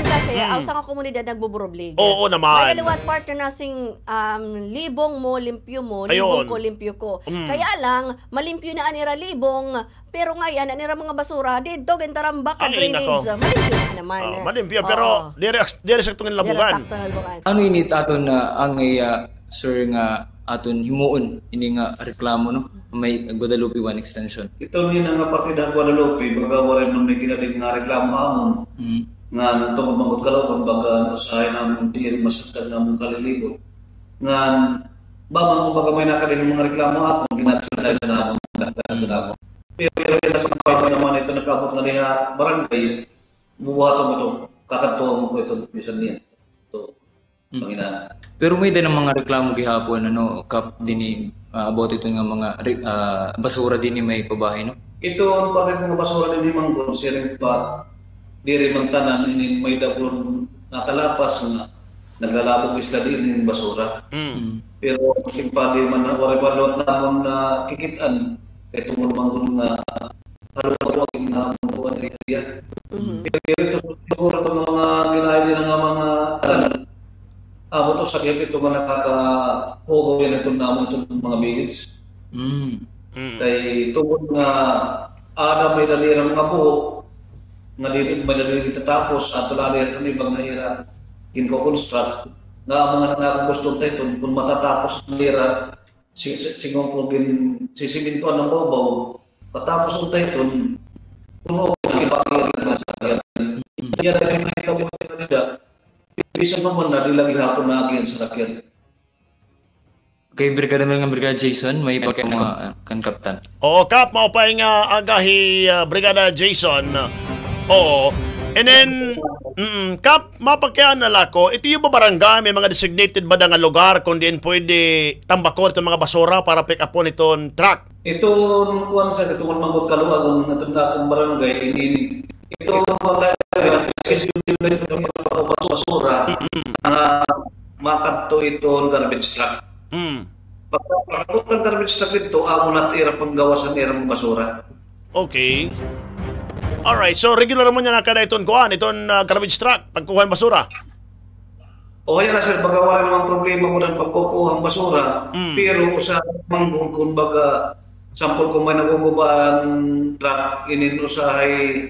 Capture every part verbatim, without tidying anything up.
Kasi, mm, ang usa nga komunidad nagbuburubligi. Oo naman. May liwat partner na sing, um, libong mo, limpyo mo, libong ko, limpyo ko. Mm. Kaya lang, malimpyo na an ira libong, pero ngayan, an ira mga basura, didto, gintarambak an drainage. Ay, nako. Malimpyo na naman. Oh, malimpyo, pero diri, diri sakto nga labugan. Diri sakto nga labugan. Ano ini it aton, ah, ang, ah, sir, nga aton himuon ini nga reklamo, no? May Guadalupe One Extension. Ito nga nga parte da Guadalupe, baga waray man may kinadin nga reklamo amon. Mm. Ngan tungod man gud kaluoy, baga usahay namon diri masagdan namon kalilibot. Ngan ba man, kumbaga, may nakadin nga mga reklamo akon, gin-action na namon, gin-action namon. Pero, pero, pero, naman ito nakaabot nga diha barangay, bubuhaton ko ito, kakadtuon ko ito, bisan niya. Ito. Mm. Pangina. Pero may-ada na mga reklamo gihapon, ano, Kap, dinhi, ah, about ito nga mga re-, ah, basura dinhi may pabahay, no? Ito, an parte nga basura dinhi, Manggod, siring pa, diri man tanan, inin may daghan nakalapas nga naglalabog isla dinhi hin basura. Mm. Mm. Pero, siring pa, di man, waray pa liwat namon nakikit-an, kay tungod man gud nga haluag-haluag nga mga kuan area. Mhm. Pero ito siguro ito nga mga ginaay din nga mga, ano, amo to sa gihap ito nga nakakahugaw yan ito na amo ito mga village. Mm. Mm. Kay tungod nga ada may dali ra mga buho, nga dili may dali gitatapos, ato lang ito ni mga ira ginko-construct, nga mga nangakaguston ta ito, kung matatapos nira, si, si, sigon ko gin-, sisimintuan an bawbaw. Katapos unta iton, puno ko na ipakita na sa sakyan. Mm. Iya na ito, ito, ito, ito, bisan pa man na, diri la gihapon naagi an sakyan. Okay, Brigada Mel ngan Brigada Jason, may pakiana ka, ah, kan Kaptan. Oo, Kap, maupay nga aga hi, ah, Brigada Jason. Oo. And then, mm, Kap, mapakiana la ko, ito nga barangay, may mga designated ba da nga lugar kung diin pwede tambakon iton mga basura para pick upon iton truck? Iton kuan sa, iton man gud kaluoy, iton akon barangay, inin, iton kuan la, accessible la iton basura, nga makadto iton garbage truck. Mm. Pagka, pagka garbage truck didto, amo na ira panggawas an ira mga basura. Okay. Alright, so regular mo niyan nakada iton kuan, iton, ah, garbage truck, pagkuha hin basura? O, yana, sir, baga waray naman problema ko ng pagkukuha ng basura. Mm. Pero usa man gud, kumbaga, sample, kung may naguguba nga truck, inin usahay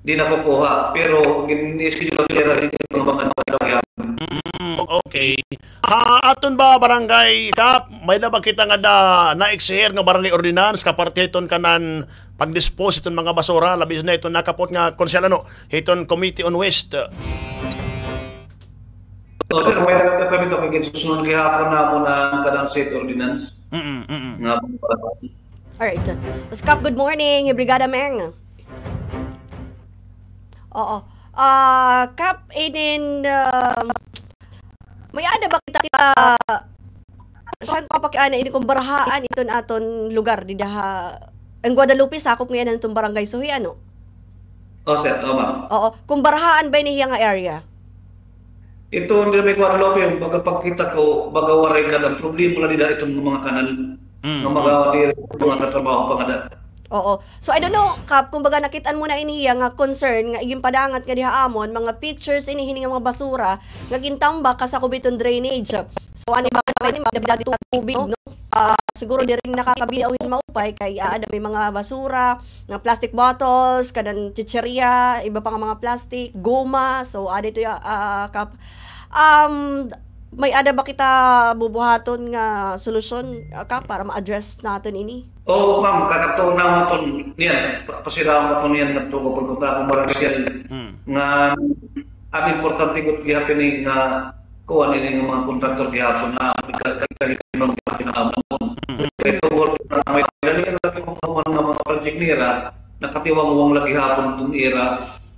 di nakukuha. Pero gin-schedule nira, hindi mga mga Mm, okay. Ah, aton ba barangay, Kap, may-ada ba kita ngada na-exigir nga barangay ordinance, kaparte hiton kanan pag-dispose hiton mga basura, labi na hiton nakapot nga konsehal, ano, hiton Committee on Waste? O, sir, may-ada kami ito, kay ginsusunod gihapon namon an kanan city ordinance. Mm, mm. Nga, alright. Kap, good morning. Hi Brigada Meng. Oo. Ah, Kap, inin, ah, may-ada ba kita, kita, saan pa pakiana ini kung barahaan iton aton lugar dida ha, an Guadalupe, sakop ngay-an hiton Barangay Suhi, ano? O, sir. O, ma'am. Oo. Kung barahaan ba ini hiya nga area? Ito, diri may Guadalupe, baga pagkita ko, baga waray gad, an problema la dida iton mga kanal. Mm, nga mga, mm, diri mga katrabaho pa ngada. Oo. So, I don't know, Kap, kung baga nakit-an mo na ini hiya nga concern nga iginpadangat nga diha amon, mga pictures ini hini nga mga basura nga gintambak kasakop hiton drainage. So, ano ba nga ini, mga tubig, no? Ah, siguro diri nakakabiaw hin maupay kay aada may mga basura, mga plastic bottles, kanan chichirya, iba pa nga mga plastic, goma. So, aada ito, ah, Kap. Um, may-ada ba kita bubuhaton nga solusyon, ah, Kap, para ma-address naton ini? Oo, ma'am, kakadtuon namon iton, niyan, pa-, pasidahon ko iton niyan ngadto ko pagpunta akon barangay, hmm, nga an importante gud gihapon ini nga kuan ini nga mga kontraktor gihapon na ika-, ika-, ika-, mga ginaamon. Mm. Kay tungod na may dali lagi nga mga project nira, nakatiwangwang lagi gihapon iton ira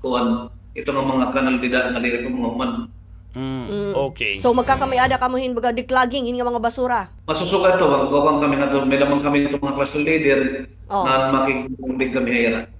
kuan, ito nga mga kanal dida nga diri pa mahuman. Mm, okay. So, magkakamay-ada kamo hin baga declogging hin nga mga basura? Masusukat ito, magkukuan kami nga doon, may-ada man kami ito mga cluster leader, oh, nga makikipag-bonding kami ha ira.